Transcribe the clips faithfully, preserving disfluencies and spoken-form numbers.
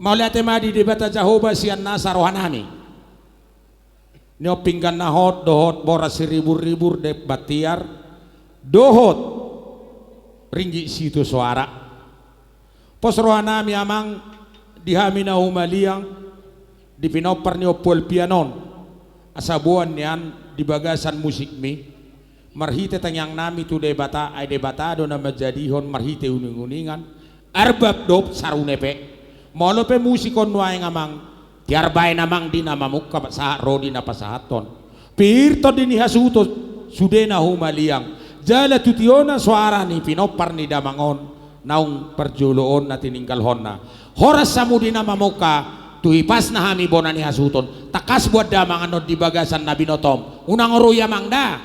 Mauliate ma di Debata Jahowa sian nasa rohanami. Ni on pinggan na hot, dohot boras siribur-ribur, dep batiar, dohot ringgit sitio soara. Pos rohanami amang, di hami na humaliang, di pinompar ni ompu Alpian on, asa boan nian di bagasan musikmi, marhite tangiangnami tu Debata, ai Debata do na manjadihon marhite uning-uningan, arbab dohot sarune pe. Molo pe musik on nuaeng amang, tiar baen amang di na mamungka, sahat ro di na pasahathon. Pir tondi ni hasuhuton, sude na humaliang. Jala tu tiona soara ni pinompar ni damang on, naung parjolo on na tininggalhonna. Horas hamu di na mamungka, tu hipasna hami bona ni hasuhuton. Tangkas boan damang annon di bagasan na binotom. Unang ro i amang da.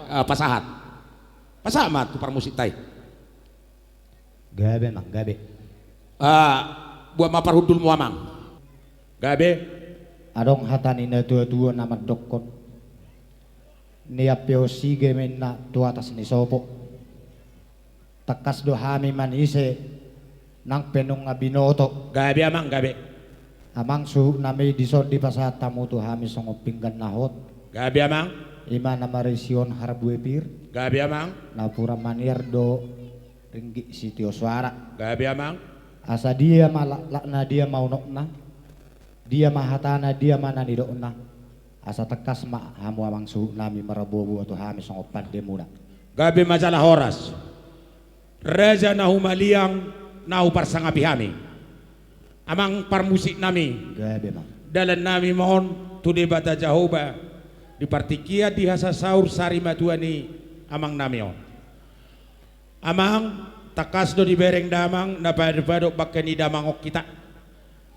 Eh, pasahat. Pasahat ma tu parmusikta i. Gabe amang, gabe. Ah, boan ma parhundulmu amang. Gabe. Adong hata ni na tua-tua na mandokkon. Niampeon sige ma inna tu atas ni sopo. Tangkas do hami manise nang pe nunga binoto. Gabe amang, gabe. Amang suhutnami, dison dipasahat hamu tu hami songon pinggan na hot. Gabe amang. I ma na marisi on harbue pir. Gabe amang. Napuran maniar do ringgit sitio soara. Gabe amang. Asa dia ma laklakna, dia ma unokna, dia ma hatana, dia ma na nidokna. Asa tangkas ma hamu amang suhutnami marboa-boa tu hami songon pandemuna. Gabe ma jala horas. Raja na humaliang, na huparsangapi hami. Amang parmusiknami. Gabe amang. Dalannami ma on tu Debata Jahowa, di partingkian di hasasaur sarimatua ni amangnami on. Amang, tangkas do dibereng damang na padok-padok bangke ni damang on hita.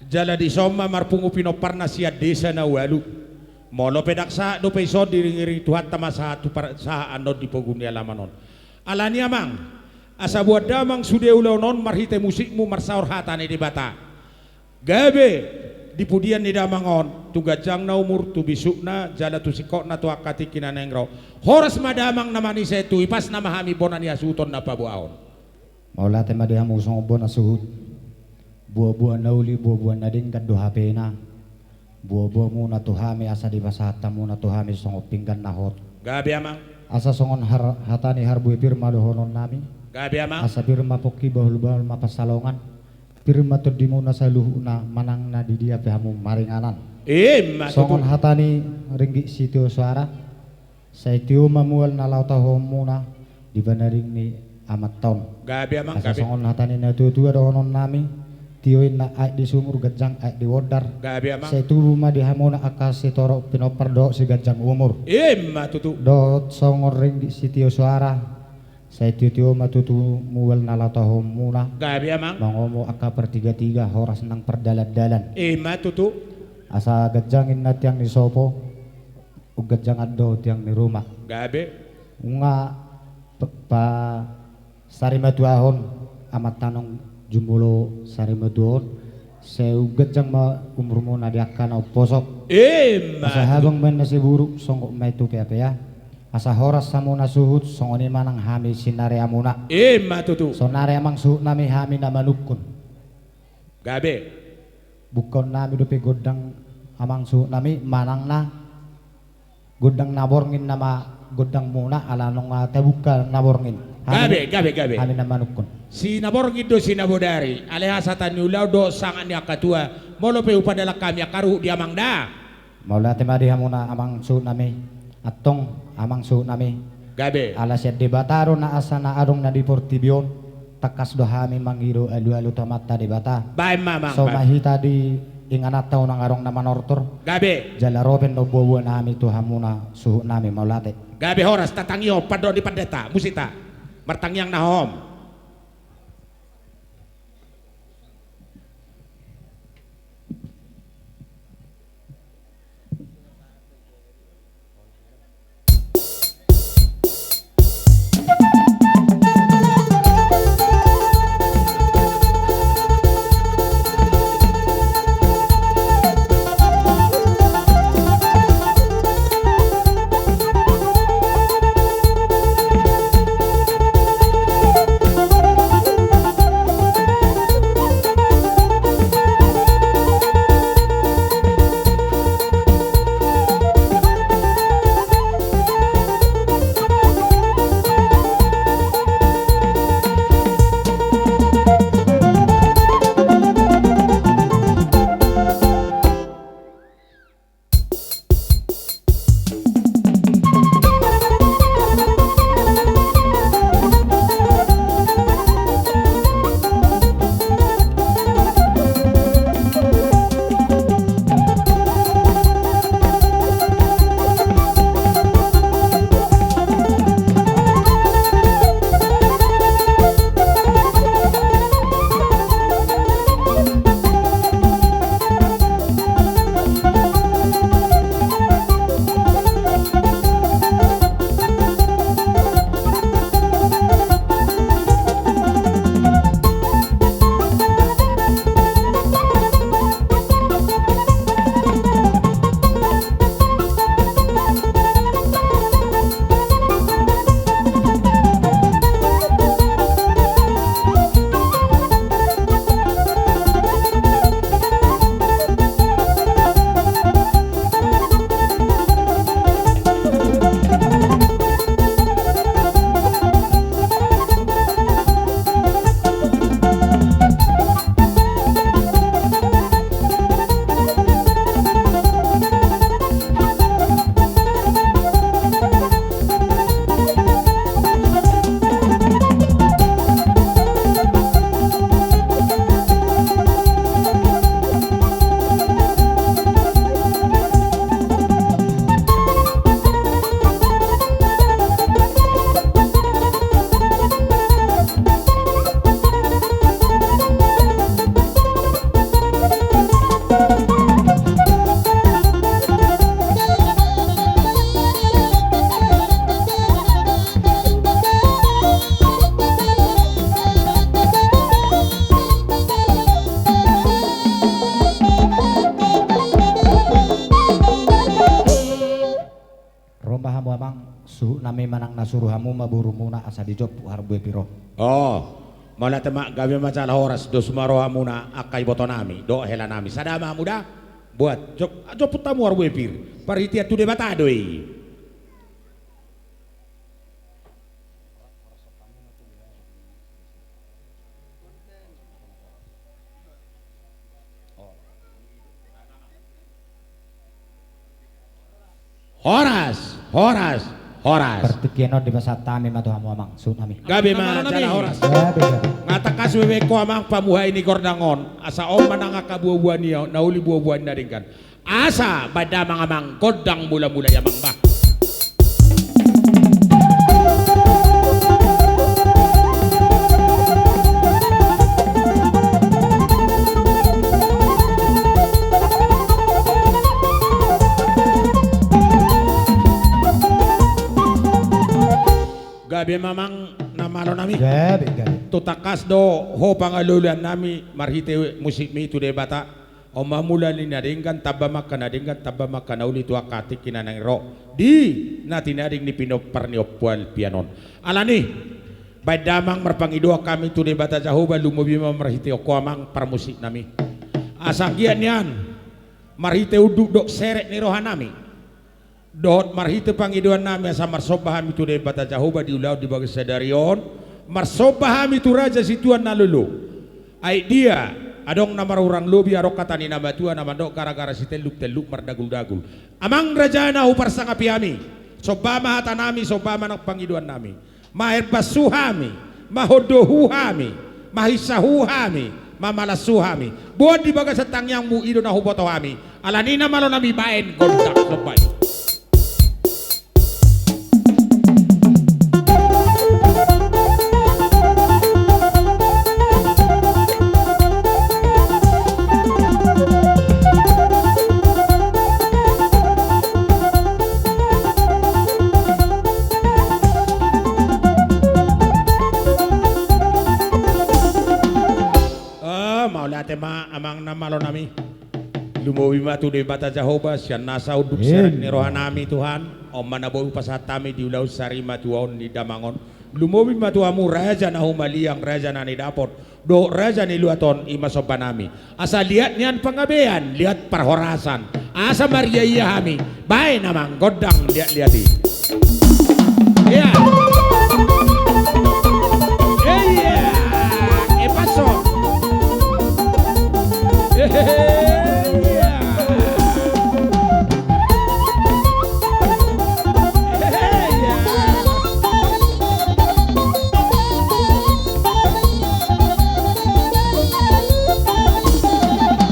Jala dison ma marpungu pinomparna sian desa na ualu. Molo pe ndang sahat dope ison, diiring-iring Tuhanta ma sahat tu par-, sahat annon di pogu ni alaman on. Alani amang, asa boan damang sude ulaon on marhite musikmu marsaor hata ni Debata. Gabe di pudian ni damang on, tu ganjangna umur, tu bisukna, jala tu singkotna tu angka tingki na naeng ro. Horas ma damang na manise, tu hipasna ma hami bona ni hasuhuton na paboahon. Mauliate ma di hamu songon bona suhut. Boa-boa na uli, boa-boa na denggan do hapena. Boa-boamuna tu hami asa dipasahat hamuna tu hami songon pinggan na hot. Gabe amang. Asa songon har-, hata ni harbue pir ma dohononnami. Gabe amang. Asa pir ma pongki, bahul-bahul ma pansalongan. Pir ma tondimuna saluhutna, manang na di dia pe hamu maringanan. Ima tutu. Songon hata ni ringgit sitio soara. Sai tio ma mual na laho tahuonmuna di panaring ni amanta on. Gabe amang, gabe. Asa songon hata ni na tua-tua dohononnami, tio inna aek di sumur, ganjang aek di bondar. Gabe amang. Sai tubu ma di hamuna angka sitorop pinompar dohot siganjang umur. Ima tutu. Dohot songon ringgit sitio soara. Sai tio-tio ma tutu mual na laho tahuonmuna. Gabe amang. Mangomo angka partiga-tiga, horas nang pardalan-dalan. Ima tutu. Asa ganjang inna tiang ni sopo, umganjang do tiang ni ruma. Gabe. Nunga pa-, pa-, sarimatuahon amanta naung jumolo sarimatuahon. Sai umganjang ma umurmuna di angka na umposok. Ima tutu. Asa habang ma inna siburuk, songgop ma i tu pea-pea. Asa horas hamuna suhut, songon i ma nang hami sinareamuna. Ima tutu. Saonari amang suhutnami, hami na manungkun. Gabe. Bungkaonnami dope gondang amang suhutnami, manang na gondang na borngin nama gondangmuna, ala nunga tabungka na borngin. Hami, gabe, gabe, gabe. Hami na manungkun. Si na borngin do si na bodari, alai hasahatan ni ulaon dohot sangap ni angka tua, molo pe hupadalan hami angka ruhut di amang da. Mauliate ma di hamuna amang suhutnami. Antong amang suhutnami. Gabe. Ala sian Debata do na asa na adong na di portibi on, tangkas do hami mangido alu-alu tu Amanta Debata. Baen ma amang, baen. So ma hita di ingananta unang adong na manortor. Gabe. Jala ro pe annon boa-boanami tu hamuna suhutnami, mauliate. Gabe, horas, tatangihon pandok ni pandita, musikta. Martangiang na hohom. Suhut nami, manang na suru hamu ma borumuna asa dijompu harbue pir on. O, mauliate ma, gabe ma jala horas dos ma rohamuna angka iboto nami dohot hela nami. Sada ma hamu da, buat jom-, jomput hamu harbue pir. Parhitean tu Debata do i. Horas, horas, horas. Partingkian on dipasahat hami ma tu hamu amang, suhut nami. Gabe ma jala horas. Gabe, gabe. Nga tangkas be baen ho amang pamuhai ni gondang on, asa on ma nang angka buabua ni on, na uli buabua ni na denggan. Asa baen damang amang gondang mula-mula i amang bah. Gabe ma amang na malo nami. Gabe, gabe. Tu tangkas do ho pangalului nami marhite musikmi tu Debata. On ma mula ni na denggan, tamba ma angka na denggan, tamba ma angka na uli tu angka tingki na naeng ro di na tinading ni pinompar ni ompu Alpian on. Alani, baen damang marpangidoan hami tu Debata Jahowa, lumobi ma marhite ho amang parmusik nami. Asa anggiat nian marhite unduk dohot serep ni roha nami dohot marhite pangidoan nami asa marsomba hami tu Debata Jahowa di ulaon di bagasan sadari on, marsomba hami tu raja situan na lolo. Ai dia, adong na marhurang lobi, adong hata ni na matua na mandok gara-gara sitelluk-telluk mardagul-dagul. Amang raja na huparsangapi hami, somba ma hata nami, somba ma nang pangidoan nami. Maherbasu hami, mahondo hu hami, mahinsa hu hami, mamalas hu hami. Boan di bagasan tangiangmu, i do na huboto hami. Alani na malo nami, baen gondang somba i. Ah, mauliate ma amang na malo nami. Lumobi ma tu Debata Jahowa sian nasa unduk serep ni roha nami Tuhan. On ma na boi hupasahat hami di ulaon sarimatua on ni damang on. Lumobi ma tu hamu raja na humaliang, raja na nidapot dohot raja ni luat on, i ma somba nami. Asa liat nian pangabean, liat parhorasan, asa mariaia hami. Baen amang gondang liat-liat i. Ia. Ia. Epaso. Ia.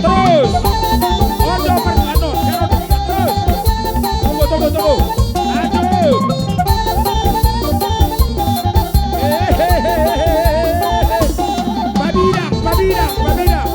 Terus. Ojo per-, anu, terus. Tunggu, tunggu, tunggu. Aduh. Pabidang, pabidang, pabidang.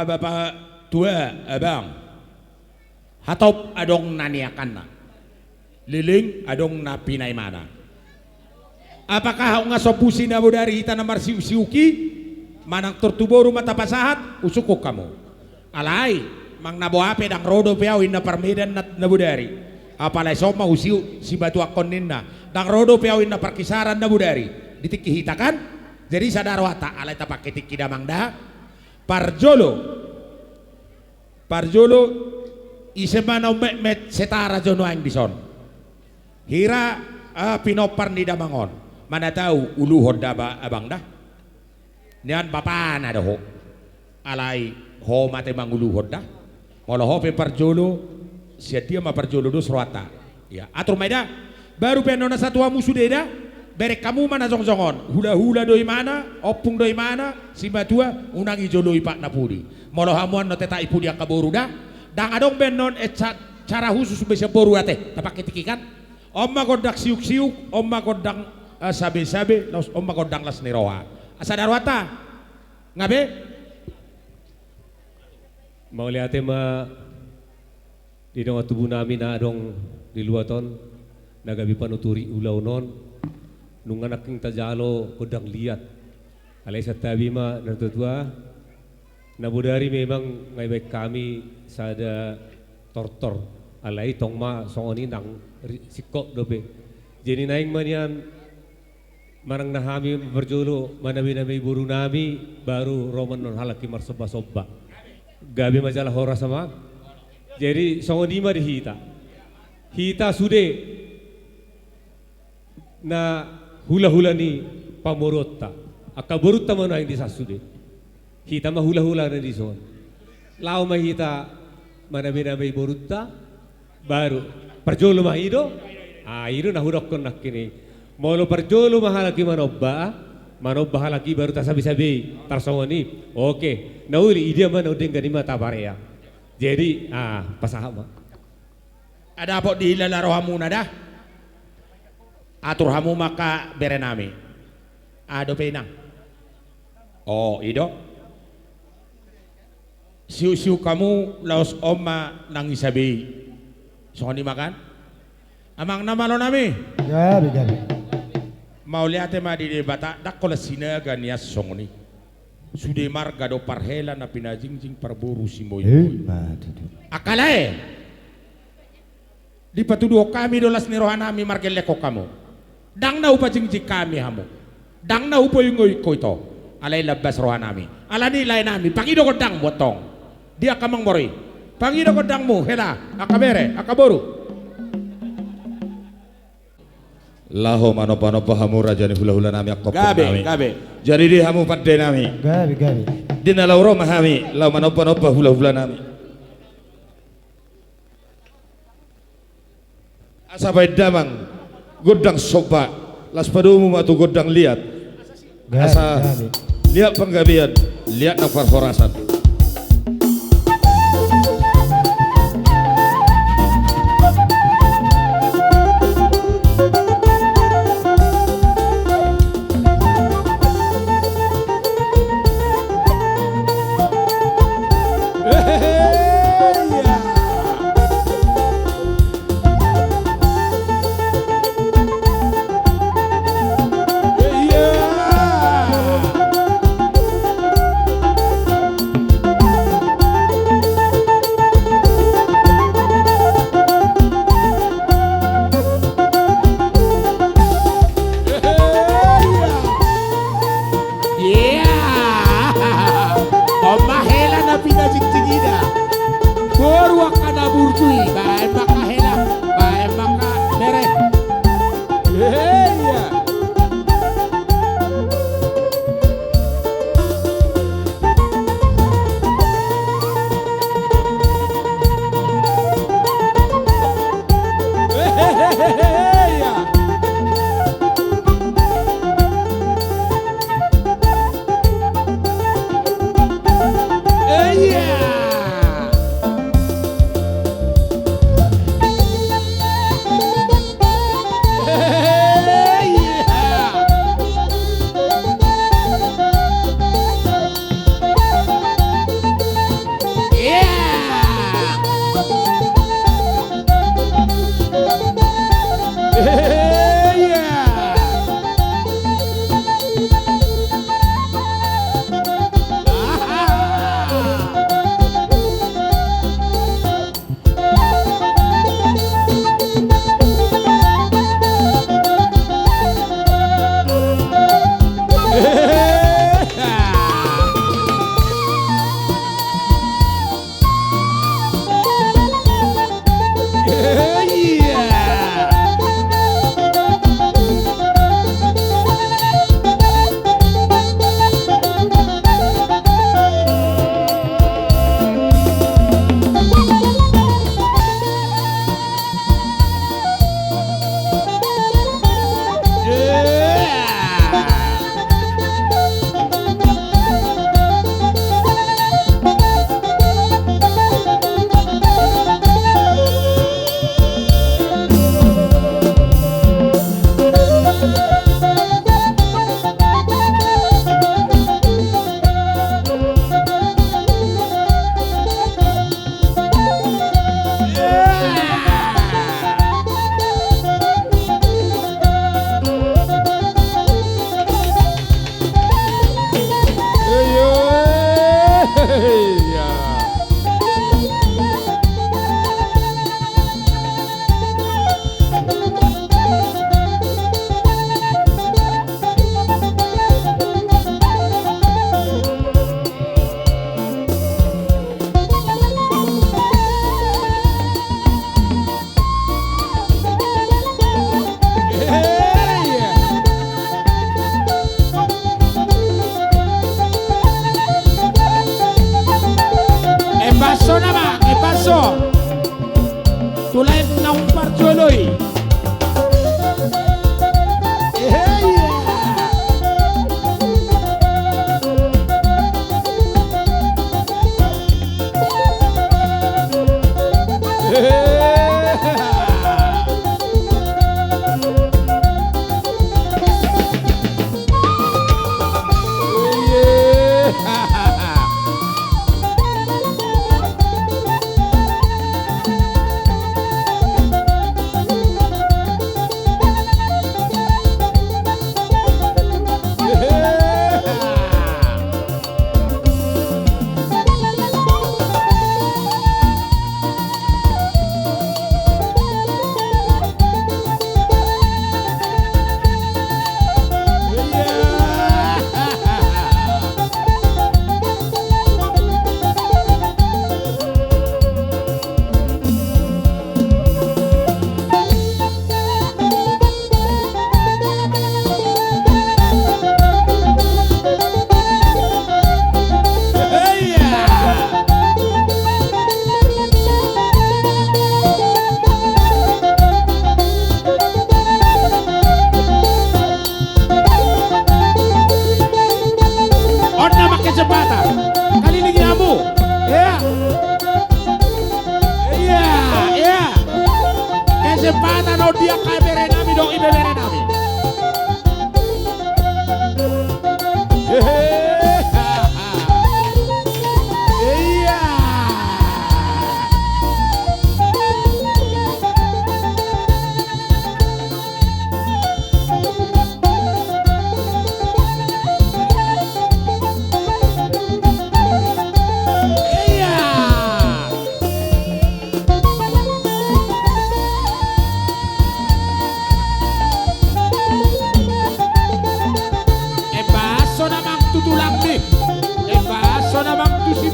Bapa tua, abang. Hatop adong na niakanna. Leleng adong na pinaimana. Apakah nunga sombu si nabodari hita na marsiuksiuk i? Manang tortu boru ma tapasahat, husungkun hamu. Alai, manang na boha pe ndang ro dope au inna parmedan na, nabodari. Apala dison ma husiuk simatuangkon ninna. Ndang ro dope au inna parkisaran nabodari. Di tingki hita kan? Jadi sada rohanta, alai tapangke tingki damang da. Parjolo. Parjolo, ise ma na ummetmet setara jo nuaeng dison. Hira, ah, pinompar ni damang on. Mana tau uluhon da ba-, abang da. Nian bapana do ho. Alai ho ma ate manguluhon da. Molo ho pe parjolo, sian dia ma parjolo dos rohanta. Ia, atur ma i da. Baru pe annon na satua hamu sude da. Bereng hamu ma na jongjong on. Hulahula do imana, ompung do imana, simatua, unang dijoloi pat na pudi. Molo hamu annon tetap i pudi angka boru da. Ndang adong be annon, eh, ca-, cara khusus be sian boru ate. Tapangke tingki kan. On ma gondang siuksiuk, on ma gondang, eh, sabesabe, laos on ma gondang las ni roha. Asa da rohanta. Nga be? Mauliate ma di dongan tubu nami na adong di luat on, na gabe panuturi ulaon on, nunga nangkin tajalo gondang liat. Alai santabi ma na tua-tua, nabodari memang nga dibaen hami sada tortor. Alai tong ma songon i nang ri-, singkop dope. Jadi naeng ma nian manang na hami parjolo manambe-nambe boru nami, baru ro ma annon halak i marsomba-somba. Gabe ma jala horas ma. Jadi songon i ma di hita. Hita sude na hulahula ni pamoruonta. Angka borunta ma nuaeng dison sude. Hita ma hulahula na dison. Laho ma hita manambe-nambe borunta. Baru. Parjolo ma i do. Ah, i do na hudokkon nangkin i. Molo parjolo ma halak i manomba, manomba halak i baru tasabe-sabe i. Tarsongon i. Oke. Na uli, i dia ma na undenggan i ma taparea. Jadi, ah, pasahat ma. Adapot dihilala rohamuna da. Atur hamu ma angka bere nami. Aha dope inang? O, i do. Siuksiuk hamu laos on ma nang disabe i. Songon i ma kan? Amang na malo nami. Gabe, gabe. Mauliate ma di Debata, ndang holan Sinaga nian songon i. Sude marga do parhela na pinajingjing parboru simoimoi. Eh, ma tutu. Angka lae. Dipatuduhon hami do las ni roha nami margellenghon hamu. Ndang na hupajingjing hami hamu. Ndang na hupoingoing ho ito. Alai lambas roha nami. Alani lae nami, pangido gondangmu antong. Di angka amangboru i. Pangido gondangmu, hela, angka bere, angka boru. Laho manomba-nomba hamu raja ni hula-hula nami, angka ompung nami. Gabe, gabe. Jadi di hamu pande nami. Gabe, gabe. Di na laho ro ma hami, laho manomba-nomba hula-hula nami. Asa baen damang gondang somba, laos padomu ma tu gondang liat. Gabe, asa gabe. Liat panggabean, liat nang parhorasan.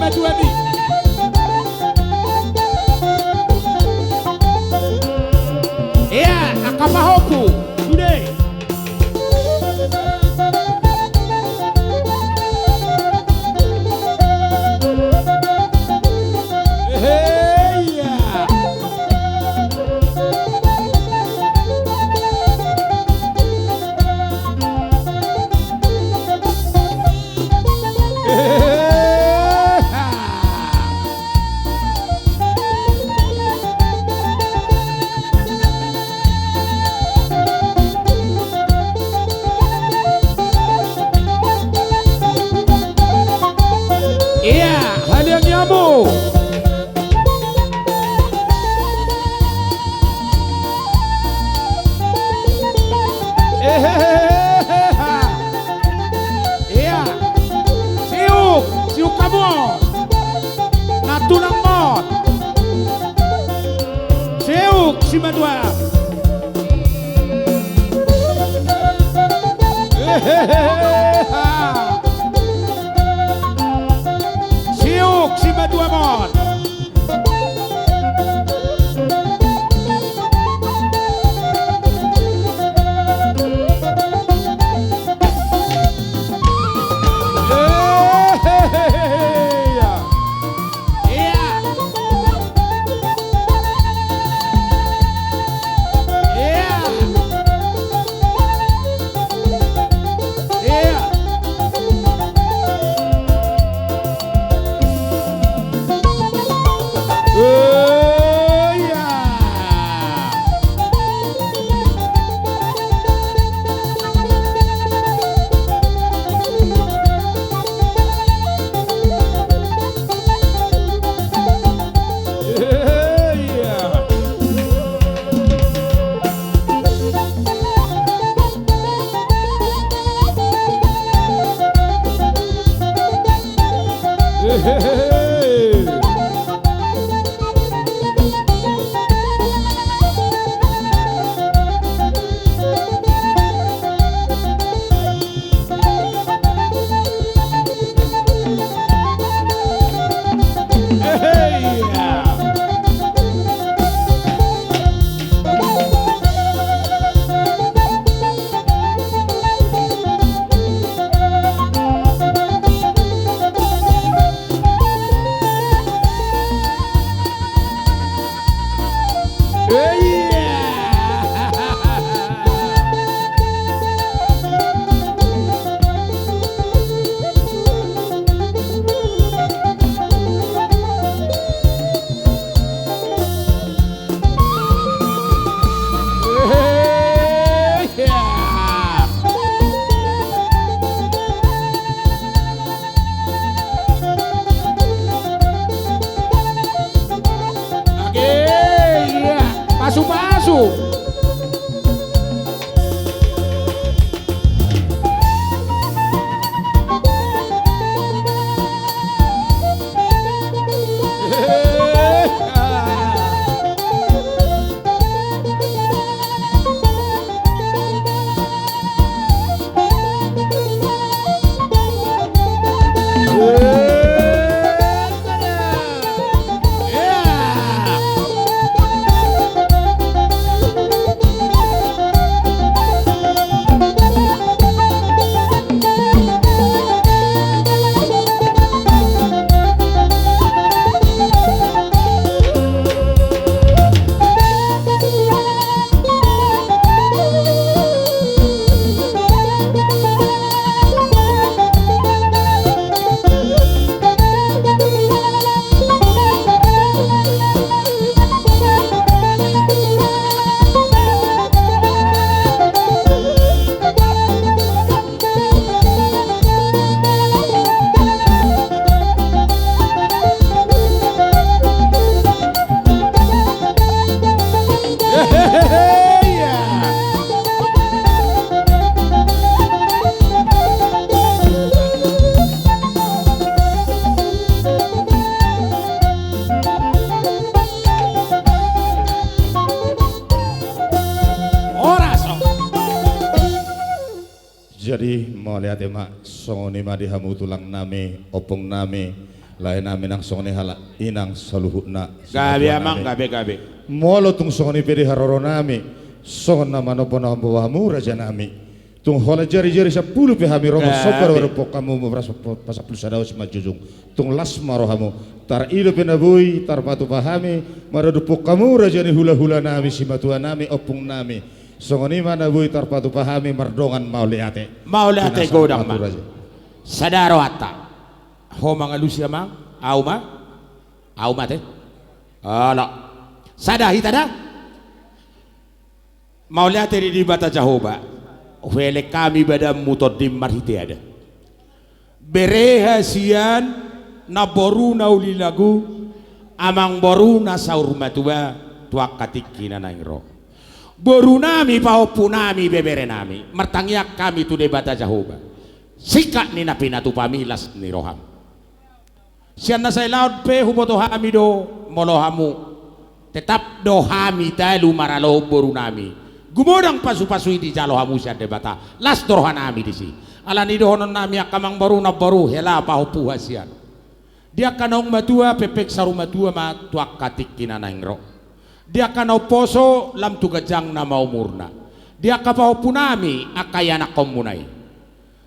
Tuami. Ia, angka pahompu. Sude. Ehe, ia. Ia, haliang i hamu. Ehehehe. Ia. Siuk, siuk hamu on. Na tulang on. Siuk simatua. Ehehehe. Siuk simatua on. Age, ia. Pasu-pasu. Horas. Jadi mauliate ma, songon i ma di hamu tulang nami, ompung nami, Lae nami nang songon i halak inang saluhutna. Gabe, amang, gabe, gabe. Molo tung songon i pe di haroro nami, songon na manompo na mamboan hamu raja nami. Tung holan jari-jari sampulu pe hami ro, gabe, marsobar maradophon hamu, pasampulu sada simanjujung. Tung las ma rohamu. Tar i dope na boi tarpatupa hami maradophon hamu raja ni hula-hula nami, simatua nami, ompung nami. Songon i ma na boi tarpatupa hami mardongan mauliate. Mauliate godang ma. Sada rohanta. Ho mangalusi, amang? Au ma? Au ma ate? Olo. Sada hita da. Mauliate di Debata Jahowa. Huelek hami badanmu tondim marhite adat. Bere hasian, namboru na uli lagu, amangboru na saur matua, tu angka tingki na naeng ro. Boru nami, pahompu nami, bebere nami, martangiang hami tu Debata Jahowa. Singkat ni na pinatupami, las ni roham. Sian na sailaon pe huboto hami do, molo hamu tetap do hami talu maralohon boru nami. Gumodang pasu-pasu i dijalo hamu sian Debata, las do roha nami disi. Alani i dohonon nami, angka amangboru, namboru, hela pahompu hasian. Di angka naung matua, pengpeng saur matua ma tu angka tingki na naeng ro. Di angka na umposo, lam tu ganjang nama umurna. Di angka pahompu nami, angka ianakkonmuna i.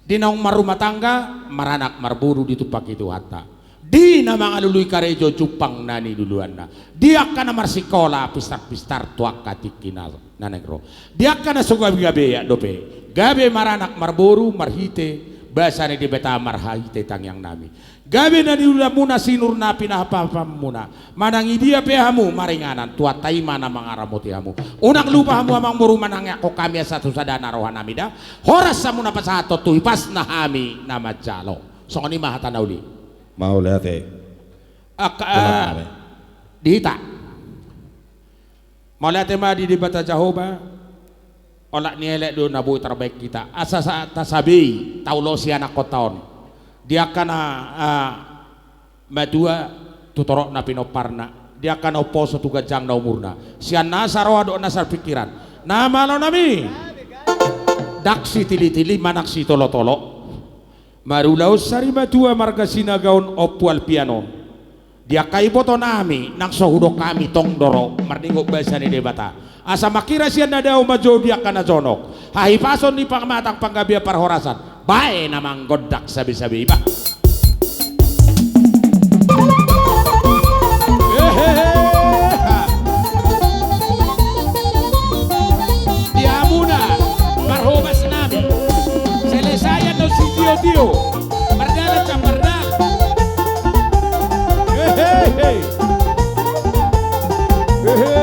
Di naung marrumah tangga, maranak marboru ditumpak i Tuhanta. Di na mangalului karejo jumpang na niluluanna. Di angka na marsikola, pistar-pistar tu angka tingki na naeng ro. Di angka na so gabe-gabean dope, gabe maranak marboru marhite basa ni Debata, marhite tangiang nami. Gabe na niulaanmuna, sinur na pinahanmuna. Manang idia pe hamu maringanan, Tuhanta i ma na mangaramoti hamu. Unang lupa hamu amangboru manangianghon hami asa tu sada na roha nami da. Horas hamu na pasahathon tu hipasna hami na manjalo. Songon i ma hata na uli. Mauliate. Angka, eh, di hita. Mauliate ma di Debata Jahowa. Olat ni elek do na boi tarbaen hita. Asa sa-, tasabei, taulosi anakkonta on. Di angka na, ah, matua tu torop na pinomparna. Di angka na umposo tu ganjang na umurna. Sian nasa roha dohot nasa pingkiran. Na malo nami. Ndang sitili-tili manang sitolo-tolo. Marulaon sari matua marga Sinaga on Ompu Alpian on. Di angka iboto nami, nang so hudok hami tong do ro, marningot basa ni Debata. Asa mangkira sian na dao manjou di angka na jonok. Hahipason ni pamatang panggabean parhorasan. Baen amang gondang sabe-sabe i bah. Hehehe. Di hamuna, parhobas nami. Selesai do sitio-tio. Mardalan, Cak, mardalan. Hehehe. Hehe.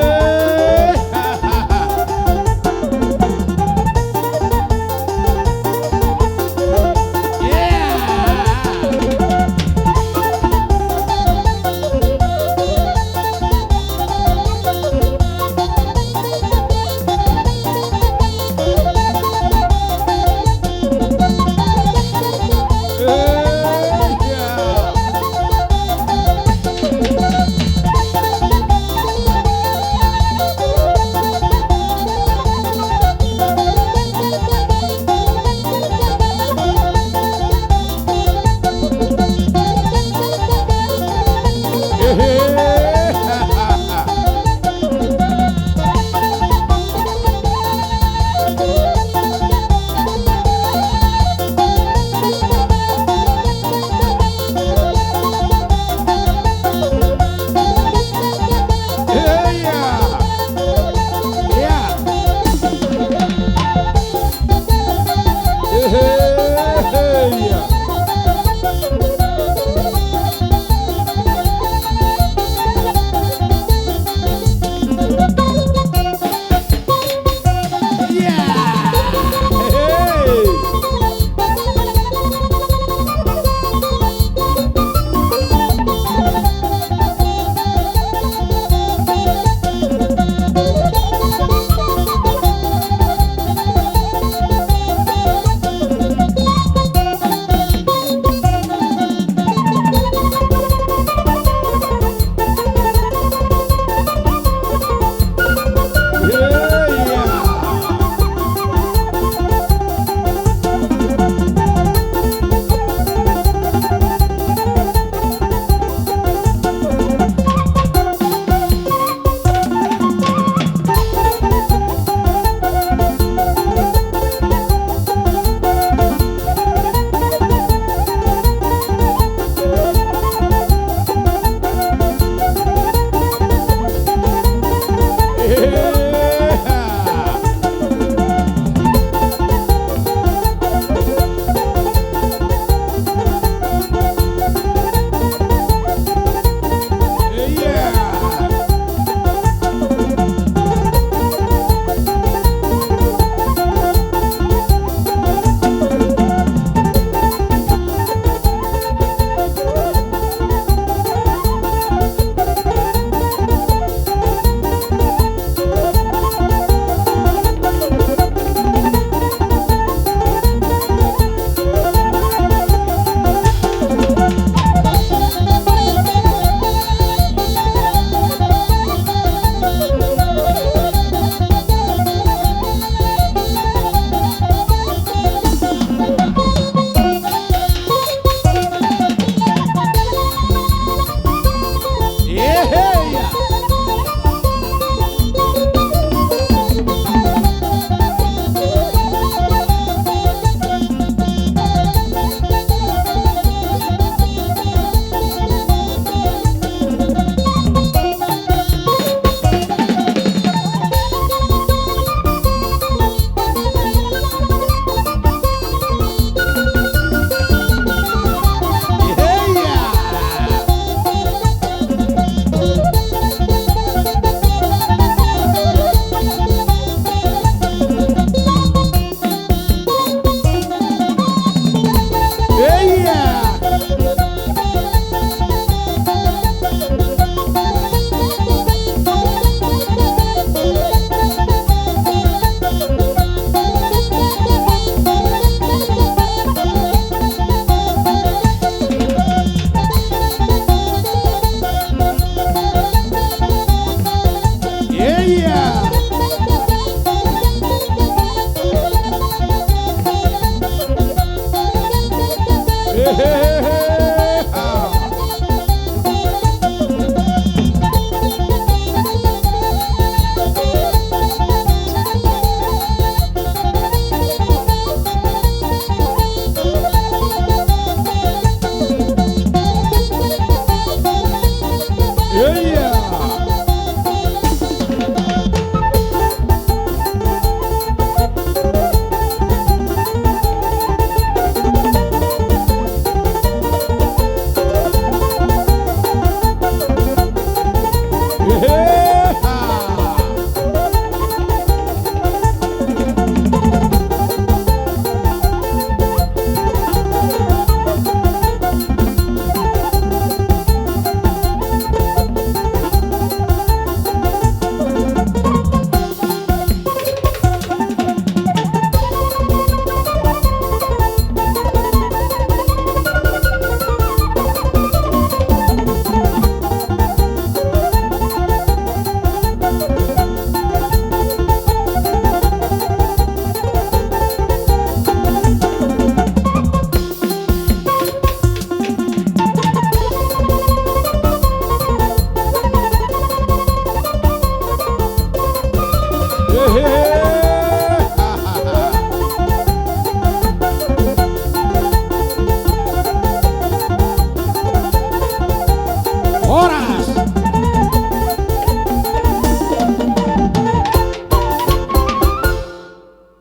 Horas.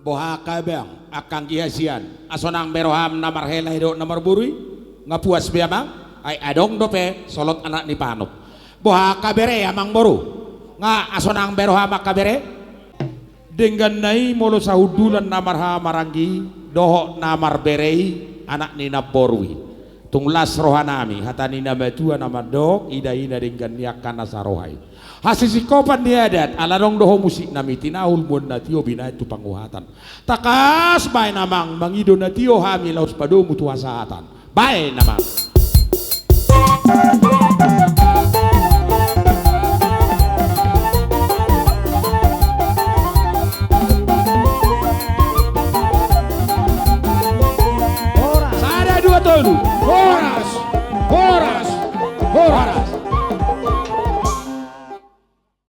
Boha angka abang, angka anggi hasian, asa unang be roham na marhela i dohot na marboru i? Nga puas be amang? Ai adong dope solot anak ni panop. Boha angka bere amang boru? Nga asa unang be roham angka bere? Dengganna i molo sahundulan na marhaha maranggi dohot na marbere i, anak ni namboru i. Tung las rohanami, hata ni na matua na mandok, ida i na denggan ni angka na saroha i. Hasisingkopan ni adat, ala adong do ho musiknami, tinahul mual na tio binahen tu panguhatan. Tangkas baen amang, mangido na tio hami laos padomu tu hasahatan. Baen amang. Sada, dua, tolu. Horas.